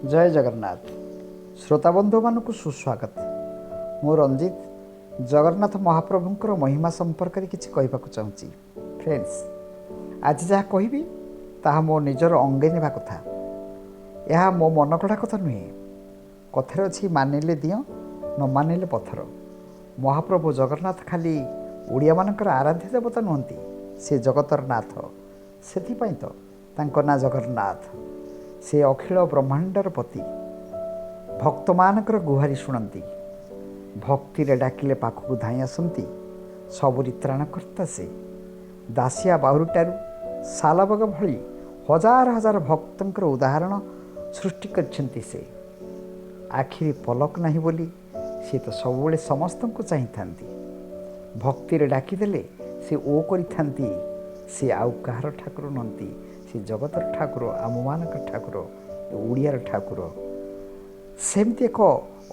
ଜୟ ଜଗନ୍ନାଥ। ଶ୍ରୋତାବନ୍ଧୁମାନଙ୍କୁ ସୁସ୍ୱାଗତ। ମୁଁ ରଞ୍ଜିତ ଜଗନ୍ନାଥ ମହାପ୍ରଭୁଙ୍କର ମହିମା ସମ୍ପର୍କରେ କିଛି କହିବାକୁ ଚାହୁଁଛି। ଫ୍ରେଣ୍ଡସ୍, ଆଜି ଯାହା କହିବି ତାହା ମୋ ନିଜର ଅଙ୍ଗେ ନେବା କଥା। ଏହା ମୋ ମନଗଢ଼ା କଥା ନୁହେଁ। କଥାରେ ଅଛି, ମାନିଲେ ଦିଅଁ, ନ ମାନିଲେ ପଥର। ମହାପ୍ରଭୁ ଜଗନ୍ନାଥ ଖାଲି ଓଡ଼ିଆମାନଙ୍କର ଆରାଧ୍ୟ ଦେବତା ନୁହନ୍ତି, ସେ ଜଗତର ନାଥ। ସେଥିପାଇଁ ତ ତାଙ୍କ ନାଁ ଜଗନ୍ନାଥ। ସେ ଅଖିଳ ବ୍ରହ୍ମାଣ୍ଡର ପତି। ଭକ୍ତମାନଙ୍କର ଗୁହାରି ଶୁଣନ୍ତି, ଭକ୍ତିରେ ଡାକିଲେ ପାଖକୁ ଧାଇଁ ଆସନ୍ତି। ସବୁରି ତ୍ରାଣକର୍ତ୍ତା ସେ। ଦାସିଆ ବାହୁରିଟାରୁ ସାଲବଗ ଭଳି ହଜାର ହଜାର ଭକ୍ତଙ୍କର ଉଦାହରଣ ସୃଷ୍ଟି କରିଛନ୍ତି ସେ। ଆଖିରେ ପଲକ ନାହିଁ ବୋଲି ସେ ତ ସବୁବେଳେ ସମସ୍ତଙ୍କୁ ଚାହିଁଥାନ୍ତି। ଭକ୍ତିରେ ଡାକିଦେଲେ ସେ ଓ କରିଥାନ୍ତି। ସେ ଆଉ କାହାର ଠାକୁର ନୁହନ୍ତି, ସେ ଜଗତର ଠାକୁର, ଆମମାନଙ୍କ ଠାକୁର, ଓଡ଼ିଆର ଠାକୁର। ସେମିତି ଏକ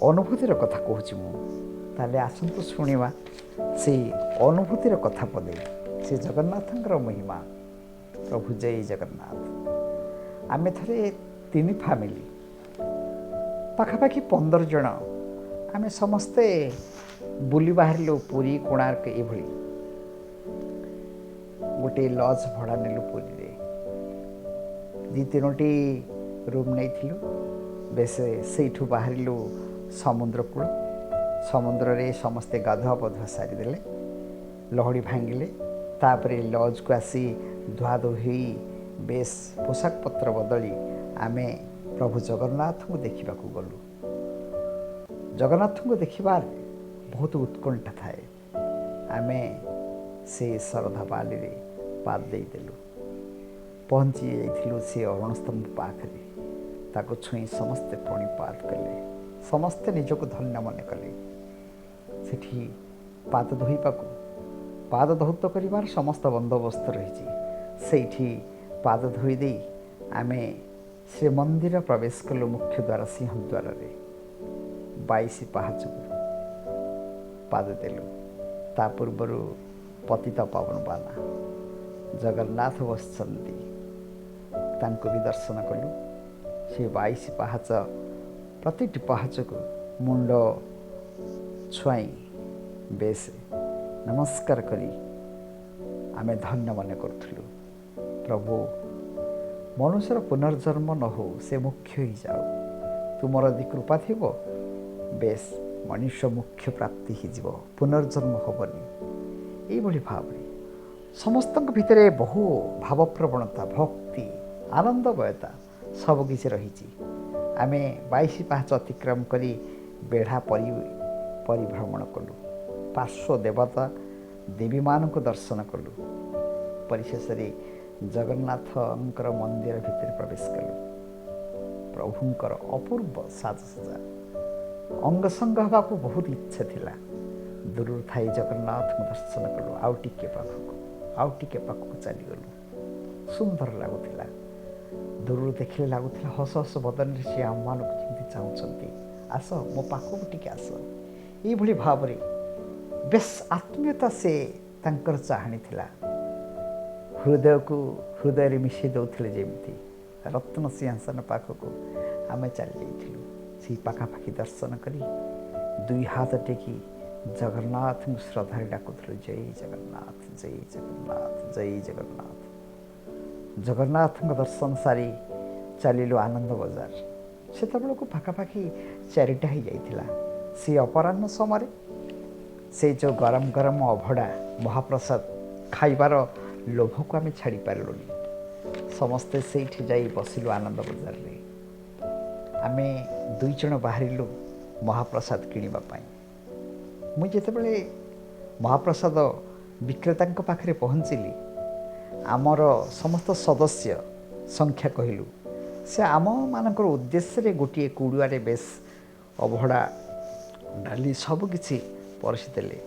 ଅନୁଭୂତିର କଥା କହୁଛି ମୁଁ। ତାହେଲେ ଆସନ୍ତୁ ଶୁଣିବା ସେଇ ଅନୁଭୂତିର କଥା ପଦେ, ସେ ଜଗନ୍ନାଥଙ୍କର ମହିମା। ପ୍ରଭୁ ଜୟ ଜଗନ୍ନାଥ। ଆମେ ଥରେ ତିନି ଫ୍ୟାମିଲି, ପାଖାପାଖି 15 ଜଣ, ଆମେ ସମସ୍ତେ ବୁଲି ବାହାରିଲୁ ପୁରୀ, କୋଣାର୍କ ଏଭଳି। ଗୋଟିଏ ଲଜ୍ ଭଡ଼ା ନେଲୁ ପୁରୀରେ, ଦୁଇ ତିନୋଟି ରୁମ୍ ନେଇଥିଲୁ। ବେଶ ସେଇଠୁ ବାହାରିଲୁ ସମୁଦ୍ର କୂଳ। ସମୁଦ୍ରରେ ସମସ୍ତେ ଗାଧୁଆ ପାଧୁଆ ସାରିଦେଲେ, ଲହଡ଼ି ଭାଙ୍ଗିଲେ। ତାପରେ ଲଜ୍କୁ ଆସି ଧୁଆଧୁଇ ହୋଇ ବେଶ ପୋଷାକ ପତ୍ର ବଦଳି ଆମେ ପ୍ରଭୁ ଜଗନ୍ନାଥଙ୍କୁ ଦେଖିବାକୁ ଗଲୁ। ଜଗନ୍ନାଥଙ୍କୁ ଦେଖିବାର ବହୁତ ଉତ୍କଣ୍ଠା ଥାଏ। ଆମେ ସେ ଶରଧା ବାଲିରେ ପାଦ ଦେଇଦେଲୁ, ପହଞ୍ଚି ଯାଇଥିଲୁ ସେ ଅରୁଣସ୍ତମ୍ଭ ପାଖରେ। ତାକୁ ଛୁଇଁ ସମସ୍ତେ ପ୍ରଣିପାତ କଲେ, ସମସ୍ତେ ନିଜକୁ ଧନ୍ୟ ମନେ କଲେ। ସେଠି ପାଦ ଧୋଇବାକୁ, ପାଦ ଧୌତ କରିବାର ସମସ୍ତ ବନ୍ଦୋବସ୍ତ ରହିଛି। ସେଇଠି ପାଦ ଧୋଇ ଦେଇ ଆମେ ଶ୍ରୀମନ୍ଦିର ପ୍ରବେଶ କଲୁ ମୁଖ୍ୟ ଦ୍ୱାର ସିଂହଦ୍ୱାରରେ। 22 ପାହାଚକୁ ପାଦ ଦେଲୁ। ତା ପୂର୍ବରୁ ପତିତ ପାବନ ବାନା ଜଗନ୍ନାଥ ବସିଛନ୍ତି, ତାଙ୍କୁ ବି ଦର୍ଶନ କଲୁ। ସେ 22 ପାହାଚ, ପ୍ରତିଟି ପାହାଚକୁ ମୁଣ୍ଡ ଛୁଆଇଁ ବେଶ ନମସ୍କାର କରି ଆମେ ଧନ୍ୟ ମନେ କରୁଥିଲୁ। ପ୍ରଭୁ, ମନୁଷ୍ୟର ପୁନର୍ଜନ୍ମ ନ ହଉ, ସେ ମୁଖ୍ୟ ହେଇଯାଉ। ତୁମର ଯଦି କୃପା ଥିବ, ବେଶ ମନୁଷ୍ୟ ମୁଖ୍ୟ ପ୍ରାପ୍ତି ହେଇଯିବ, ପୁନର୍ଜନ୍ମ ହେବନି। ଏଇଭଳି ଭାବରେ ସମସ୍ତଙ୍କ ଭିତରେ ବହୁ ଭାବପ୍ରବଣତା, ଭକ୍ତି, ଆନନ୍ଦମୟତା ସବୁକିଛି ରହିଛି। ଆମେ 22 ପାହାଚ ଅତିକ୍ରମ କରି ବେଢ଼ା ପରିଭ୍ରମଣ କଲୁ, ପାର୍ଶ୍ୱ ଦେବତା ଦେବୀମାନଙ୍କୁ ଦର୍ଶନ କଲୁ। ପରିଶେଷରେ ଜଗନ୍ନାଥଙ୍କର ମନ୍ଦିର ଭିତରେ ପ୍ରବେଶ କଲୁ। ପ୍ରଭୁଙ୍କର ଅପୂର୍ବ ସାଜସଜା, ଅଙ୍ଗସଙ୍ଗ ହେବାକୁ ବହୁତ ଇଚ୍ଛା ଥିଲା। ଦୂରରୁ ଥାଇ ଜଗନ୍ନାଥଙ୍କୁ ଦର୍ଶନ କଲୁ। ଆଉ ଟିକେ ପାଖକୁ, ଆଉ ଟିକେ ପାଖକୁ ଚାଲିଗଲୁ। ସୁନ୍ଦର ଲାଗୁଥିଲା। ଦୂରରୁ ଦେଖିଲେ ଲାଗୁଥିଲା ହସ ହସ ବଦନରେ ସେ ଆମମାନଙ୍କୁ ଯେମିତି ଚାହୁଁଛନ୍ତି, ଆସ ମୋ ପାଖକୁ ଟିକେ ଆସ। ଏଇଭଳି ଭାବରେ ବେଶ ଆତ୍ମୀୟତା ସେ ତାଙ୍କର ଚାହାଣୀ ଥିଲା। ହୃଦୟକୁ ହୃଦୟରେ ମିଶାଇ ଦେଉଥିଲେ ଯେମିତି। ରତ୍ନ ସିଂହାସନ ପାଖକୁ ଆମେ ଚାଲି ଯାଇଥିଲୁ। ସେଇ ପାଖାପାଖି ଦର୍ଶନ କରି ଦୁଇ ହାତ ଟେକି ଜଗନ୍ନାଥଙ୍କୁ ଶ୍ରଦ୍ଧାରେ ଡାକୁଥିଲୁ, ଜୟ ଜଗନ୍ନାଥ, ଜୟ ଜଗନ୍ନାଥ, ଜୟ ଜଗନ୍ନାଥ। ଜଗନ୍ନାଥଙ୍କ ଦର୍ଶନ ସାରି ଚାଲିଲୁ ଆନନ୍ଦ ବଜାର। ସେତେବେଳକୁ ପାଖାପାଖି 4ଟା ହେଇଯାଇଥିଲା। ସେ ଅପରାହ୍ନ ସମୟରେ ସେ ଯେଉଁ ଗରମ ଗରମ ଅଭଡ଼ା ମହାପ୍ରସାଦ ଖାଇବାର ଲୋଭକୁ ଆମେ ଛାଡ଼ିପାରିଲୁନି। ସମସ୍ତେ ସେଇଠି ଯାଇ ବସିଲୁ ଆନନ୍ଦ ବଜାରରେ। ଆମେ ଦୁଇ ଜଣ ବାହାରିଲୁ ମହାପ୍ରସାଦ କିଣିବା ପାଇଁ। ମୁଁ ଯେତେବେଳେ ମହାପ୍ରସାଦ ବିକ୍ରେତାଙ୍କ ପାଖରେ ପହଞ୍ଚିଲି, ଆମର ସମସ୍ତ ସଦସ୍ୟ ସଂଖ୍ୟା କହିଲୁ। ସେ ଆମମାନଙ୍କର ଉଦ୍ଦେଶ୍ୟରେ ଗୋଟିଏ କୁଡ଼ୁଆରେ ବେଶ ଅଭଡ଼ା, ଡାଲି ସବୁକିଛି ପରଷିଦେଲେ।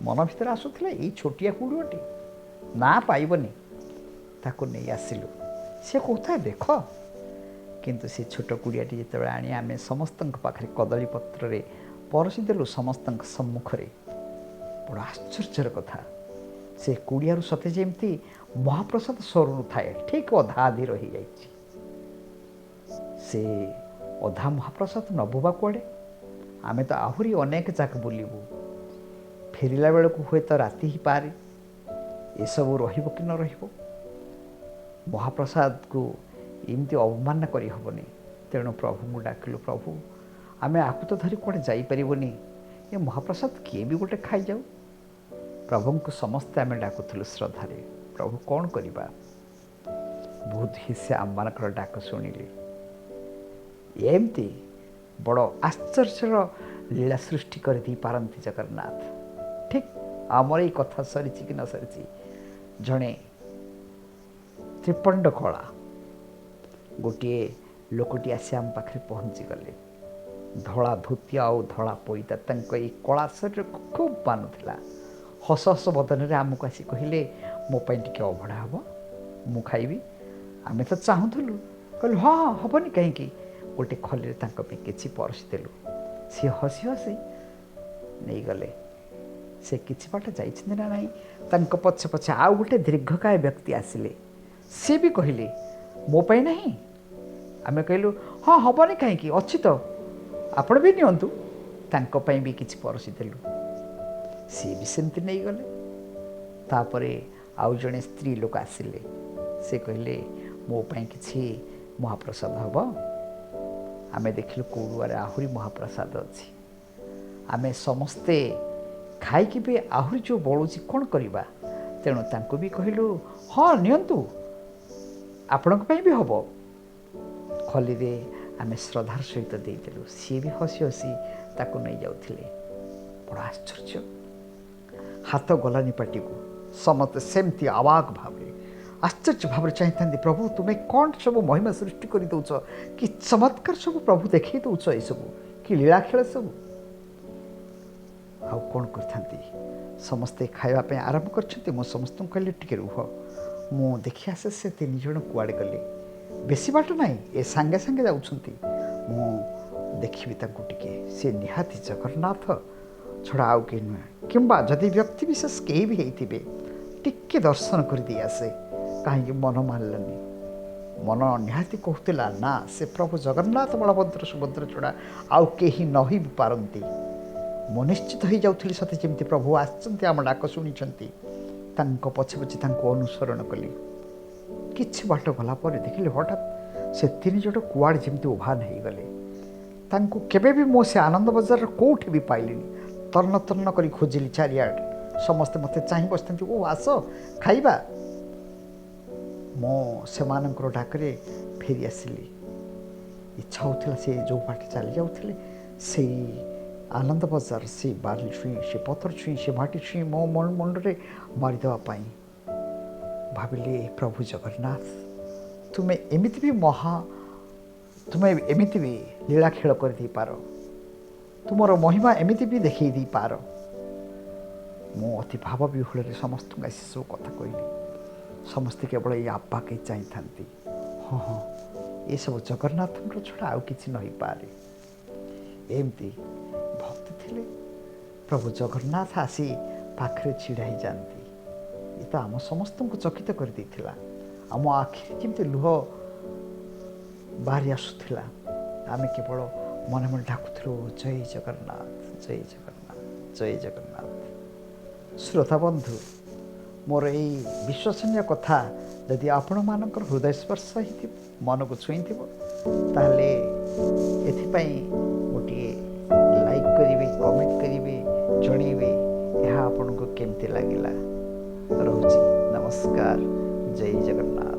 ମନ ଭିତରେ ଆସୁଥିଲା, ଏଇ ଛୋଟିଆ କୁଡ଼ୁଆଟି ନା ପାଇବନି। ତାକୁ ନେଇ ଆସିଲୁ। ସେ କହୁଥାଏ ଦେଖ, କିନ୍ତୁ ସେ ଛୋଟ କୁଡ଼ିଆଟି ଯେତେବେଳେ ଆଣି ଆମେ ସମସ୍ତଙ୍କ ପାଖରେ କଦଳୀ ପତ୍ରରେ ପରଷିଦେଲୁ ସମସ୍ତଙ୍କ ସମ୍ମୁଖରେ, ବଡ଼ ଆଶ୍ଚର୍ଯ୍ୟର କଥା, ସେ କୁଡ଼ିଆରୁ ସତେ ଯେମିତି ମହାପ୍ରସାଦ ସରୁନଥାଏ, ଠିକ୍ ଅଧା ଅଧି ରହିଯାଇଛି। ସେ ଅଧା ମହାପ୍ରସାଦ ନବୁ ବା କୁଆଡ଼େ? ଆମେ ତ ଆହୁରି ଅନେକ ଜାଗା ବୁଲିବୁ, ଫେରିଲା ବେଳକୁ ହୁଏତ ରାତି ହେଇପାରେ। ଏସବୁ ରହିବ କି ନ ରହିବ? ମହାପ୍ରସାଦକୁ ଏମିତି ଅବମାନନା କରିହେବନି। ତେଣୁ ପ୍ରଭୁଙ୍କୁ ଡାକିଲୁ, ପ୍ରଭୁ ଆମେ ଆକୁ ତ ଧରି କୁଆଡ଼େ ଯାଇପାରିବୁନି, ଏ ମହାପ୍ରସାଦ କିଏ ବି ଗୋଟେ ଖାଇଯାଉ। ପ୍ରଭୁଙ୍କୁ ସମସ୍ତେ ଆମେ ଡାକୁଥିଲୁ ଶ୍ରଦ୍ଧାରେ, ପ୍ରଭୁ କ'ଣ କରିବା? ବହୁତ ହିଁ ସେ ଆମମାନଙ୍କର ଡାକ ଶୁଣିଲେ। ଏମିତି ବଡ଼ ଆଶ୍ଚର୍ଯ୍ୟର ଲୀଳା ସୃଷ୍ଟି କରିଦେଇପାରନ୍ତି ଜଗନ୍ନାଥ। ଠିକ୍ ଆମର ଏଇ କଥା ସରିଛି କି ନ ସରିଛି, ଜଣେ ତ୍ରିପଣ୍ଡ କଳା ଗୋଟିଏ ଲୋକଟି ଆସି ଆମ ପାଖରେ ପହଞ୍ଚିଗଲେ। ଧଳା ଧୋତି ଆଉ ଧଳା ପଇତା ତାଙ୍କ ଏଇ କଳା ଶରୀରକୁ ଖୁବ୍ ମାନୁଥିଲା। ହସ ହସ ବଦନରେ ଆମକୁ ଆସି କହିଲେ, ମୋ ପାଇଁ ଟିକେ ଅଭଡ଼ା ହେବ, ମୁଁ ଖାଇବି। ଆମେ ତ ଚାହୁଁଥିଲୁ, କହିଲୁ ହଁ ହଁ ହେବନି କାହିଁକି। ଗୋଟେ ଖଲିରେ ତାଙ୍କ ପାଇଁ କିଛି ପରସି ଦେଲୁ। ସିଏ ହସି ହସି ନେଇଗଲେ। ସେ କିଛି ବାଟ ଯାଇଛନ୍ତି ନା ନାହିଁ, ତାଙ୍କ ପଛେ ପଛେ ଆଉ ଗୋଟେ ଦୀର୍ଘକାୟ ବ୍ୟକ୍ତି ଆସିଲେ। ସିଏ ବି କହିଲେ, ମୋ ପାଇଁ ନାହିଁ? ଆମେ କହିଲୁ ହଁ ହେବନି କାହିଁକି, ଅଛି ତ, ଆପଣ ବି ନିଅନ୍ତୁ। ତାଙ୍କ ପାଇଁ ବି କିଛି ପରସି ଦେଲୁ, ସିଏ ବି ସେମିତି ନେଇଗଲେ। ତାପରେ ଆଉ ଜଣେ ସ୍ତ୍ରୀ ଲୋକ ଆସିଲେ। ସେ କହିଲେ, ମୋ ପାଇଁ କିଛି ମହାପ୍ରସାଦ ହେବ? ଆମେ ଦେଖିଲୁ କୁଡ଼ୁଆରେ ଆହୁରି ମହାପ୍ରସାଦ ଅଛି। ଆମେ ସମସ୍ତେ ଖାଇକି ବି ଆହୁରି ଯେଉଁ ବଳୁଛି କ'ଣ କରିବା? ତେଣୁ ତାଙ୍କୁ ବି କହିଲୁ, ହଁ ନିଅନ୍ତୁ, ଆପଣଙ୍କ ପାଇଁ ବି ହେବ। ଖଲିରେ ଆମେ ଶ୍ରଦ୍ଧାର ସହିତ ଦେଇଦେଲୁ। ସିଏ ବି ହସି ହସି ତାକୁ ନେଇଯାଉଥିଲେ। ବଡ଼ ଆଶ୍ଚର୍ଯ୍ୟ, ହାତ ଗଲାନି ପାଟିକୁ। ସମସ୍ତେ ସେମିତି ଆବାକ ଭାବରେ ଆଶ୍ଚର୍ଯ୍ୟ ଭାବରେ ଚାହିଁଥାନ୍ତି, ପ୍ରଭୁ ତୁମେ କ'ଣ ସବୁ ମହିମା ସୃଷ୍ଟି କରିଦେଉଛ, କି ଚମତ୍କାର ସବୁ ପ୍ରଭୁ ଦେଖେଇ ଦେଉଛ, ଏସବୁ କି ଲୀଳା ଖେଳ ସବୁ। ଆଉ କ'ଣ କରିଥାନ୍ତି? ସମସ୍ତେ ଖାଇବା ପାଇଁ ଆରମ୍ଭ କରିଛନ୍ତି। ମୁଁ ସମସ୍ତଙ୍କୁ କହିଲି, ଟିକେ ରୁହ, ମୁଁ ଦେଖି ଆସେ ସେ ତିନି ଜଣ କୁଆଡ଼େ ଗଲେ। ବେଶୀ ବାଟ ନାହିଁ, ଏ ସାଙ୍ଗେ ସାଙ୍ଗେ ଯାଉଛନ୍ତି, ମୁଁ ଦେଖିବି ତାଙ୍କୁ ଟିକେ। ସେ ନିହାତି ଜଗନ୍ନାଥ ଛଡ଼ା ଆଉ କେହି ନୁହେଁ, କିମ୍ବା ଯଦି ବ୍ୟକ୍ତି ବିଶେଷ କେହି ବି ହେଇଥିବେ, ଟିକେ ଦର୍ଶନ କରିଦେଇ ଆସେ। କାହିଁକି ମନ ମାନିଲାନି। ମନ ନିହାତି କହୁଥିଲା ନା, ସେ ପ୍ରଭୁ ଜଗନ୍ନାଥ ବଳଭଦ୍ର ସୁଭଦ୍ର ଛଡ଼ା ଆଉ କେହି ନ ହେଇ ପାରନ୍ତି। ମୁଁ ନିଶ୍ଚିତ ହେଇଯାଉଥିଲି ସତେ ଯେମିତି ପ୍ରଭୁ ଆସିଛନ୍ତି, ଆମ ଡାକ ଶୁଣିଛନ୍ତି। ତାଙ୍କ ପଛେ ପଛେ ତାଙ୍କୁ ଅନୁସରଣ କଲି। କିଛି ବାଟ ଗଲା ପରେ ଦେଖିଲି ହଠାତ୍ ସେ ତିନି ଜଣ କୁଆଡ଼େ ଯେମିତି ଉଭାନ ହେଇଗଲେ। ତାଙ୍କୁ କେବେ ବି ମୁଁ ସେ ଆନନ୍ଦ ବଜାରର କେଉଁଠି ବି ପାଇଲିନି। ତନ୍ନ ତନ୍ନ କରି ଖୋଜିଲି ଚାରିଆଡ଼େ। ସମସ୍ତେ ମୋତେ ଚାହିଁ ବସିଥାନ୍ତି, ଓ ଆସ ଖାଇବା। ମୁଁ ସେମାନଙ୍କର ଡାକରେ ଫେରି ଆସିଲି। ଇଚ୍ଛା ହେଉଥିଲା ସେ ଯେଉଁ ବାଟେ ଚାଲି ଯାଉଥିଲେ, ସେଇ ଆନନ୍ଦ ବଜାର, ସେଇ ବାଲି ଛୁଇଁ, ସେ ପଥର ଛୁଇଁ, ସେ ମାଟି ଛୁଇଁ ମୋ ମୁଣ୍ଡରେ ମାରିଦେବା ପାଇଁ। ଭାବିଲି, ପ୍ରଭୁ ଜଗନ୍ନାଥ ତୁମେ ଏମିତି ବି ମହା, ତୁମେ ଏମିତି ବି ଲୀଳା ଖେଳ କରିଦେଇପାର, ତୁମର ମହିମା ଏମିତି ବି ଦେଖେଇ ଦେଇପାର। ମୁଁ ଅତି ଭାବ ବିହ୍ୱଳରେ ସମସ୍ତଙ୍କୁ ଆସି ସବୁ କଥା କହିଲି। ସମସ୍ତେ କେବଳ ଏଇ ଆବାକେ ଚାହିଁଥାନ୍ତି, ହଁ ହଁ ଏସବୁ ଜଗନ୍ନାଥଙ୍କର ଛଡ଼ା ଆଉ କିଛି ନ ହେଇପାରେ। ଏମିତି ଭକ୍ତି ଥିଲେ ପ୍ରଭୁ ଜଗନ୍ନାଥ ଆସି ପାଖରେ ଛିଡ଼ା ହେଇଯାଆନ୍ତି। ଏ ତ ଆମ ସମସ୍ତଙ୍କୁ ଚକିତ କରିଦେଇଥିଲା। ଆମ ଆଖିରେ ଯେମିତି ଲୁହ ବାହାରି ଆସୁଥିଲା। ଆମେ କେବଳ ମନେ ମନେ ଡାକୁଥିଲୁ, ଜୟ ଜଗନ୍ନାଥ, ଜୟ ଜଗନ୍ନାଥ, ଜୟ ଜଗନ୍ନାଥ। ଶ୍ରୋତା ବନ୍ଧୁ, ମୋର ଏଇ ବିଶ୍ୱସନୀୟ କଥା ଯଦି ଆପଣମାନଙ୍କର ହୃଦୟ ସ୍ପର୍ଶ ହେଇଥିବ, ମନକୁ ଛୁଇଁଥିବ, ତାହେଲେ ଏଥିପାଇଁ ଗୋଟିଏ ଲାଇକ୍ କରିବେ, କମେଣ୍ଟ କରିବେ, ଜଣେଇବେ ଏହା ଆପଣଙ୍କୁ କେମିତି ଲାଗିଲା। ରହୁଛି, ନମସ୍କାର, ଜୟ ଜଗନ୍ନାଥ।